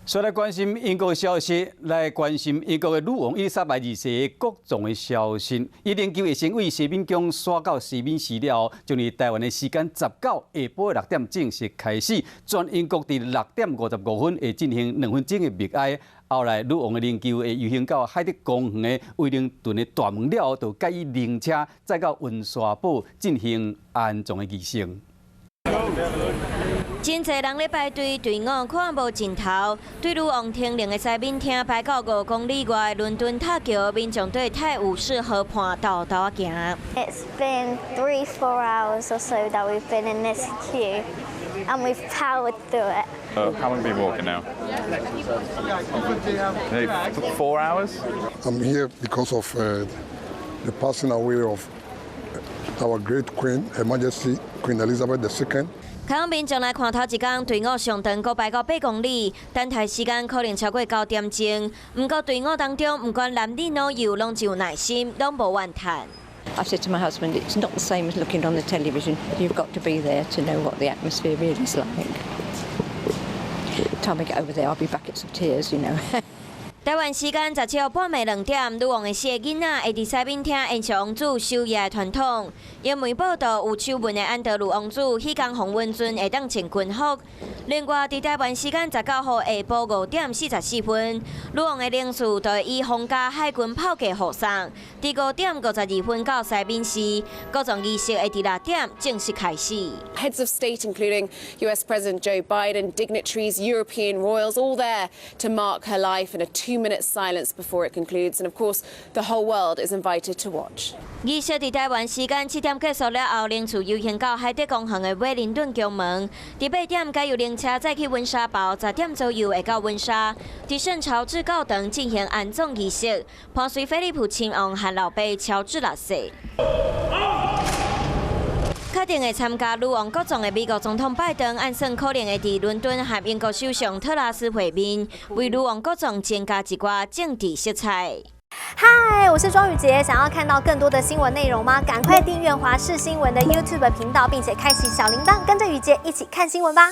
煞來關心英國的消息，來關心英國的女王伊麗莎白二世國葬的消息。伊靈柩會先為西敏宮徙到西敏寺了後，將佇台灣的時間19下晡六點正式開始。全英國佇6點55分會進行2分鐘的默哀。後來女王的靈柩會遊行到海德公園的威靈頓的大門了後，就改以靈車載到溫莎堡進行安葬的儀式。真濟人咧排隊，隊伍看無盡頭。對女王停靈的西敏廳排到5公里外，倫敦塔橋，民眾對泰晤士河畔沓沓仔行。 It's been 3, 4 hours or so that we've been in this queue, and we've powered through it. How long have you been walking now? 4 hours? I'm here because of the passing away of our great Queen, Her Majesty Queen Elizabeth II. 開放民眾來看頭一工，隊伍上長閣排到8公里，等待時間可能超過9點鐘。毋過隊伍當中，毋管男女老幼，攏真有耐心，攏無怨嘆。 I've said to my husband, it's not the same as looking on the television. You've got to be there to know what the atmosphere really is like. By the time I get over there, I'll be buckets of tears. 台灣時間17號半暝2點，女王的四个囡仔會佇西敏廳延續王子守夜的傳統。英媒報道，有手紋的安德魯王子，彼工訪溫陣會當穿軍服。另外，佇台灣時間19號下晡5點44分，女王的靈柩就會以皇家海軍炮艦護送，佇5點52分到西敏寺，國葬儀式會佇6點正式開始。 Heads of state, including US President Joe Biden, dignitaries, European royals, all there to mark her life in a 2-minute silence before it concludes. And of course, the whole world is invited to watch. 儀式佇台灣時間7點結束了後，靈柩遊行到海德公園的威靈頓宮門，佇8點改由靈車載去溫莎堡，10點左右會到溫莎，佇聖喬治教堂進行安葬儀式，伴隨菲利普親王和老爸喬治六世。確定會參加女王國葬的美國總統拜登，按算可能會佇倫敦和英國首相特拉斯會面，為女王國葬增加一寡政治色彩。嗨，我是莊宇傑，想要看到更多的新聞內容嗎？趕快訂閱華視新聞的 YouTube 頻道，並且開啟小鈴鐺，跟着宇傑一起看新聞吧。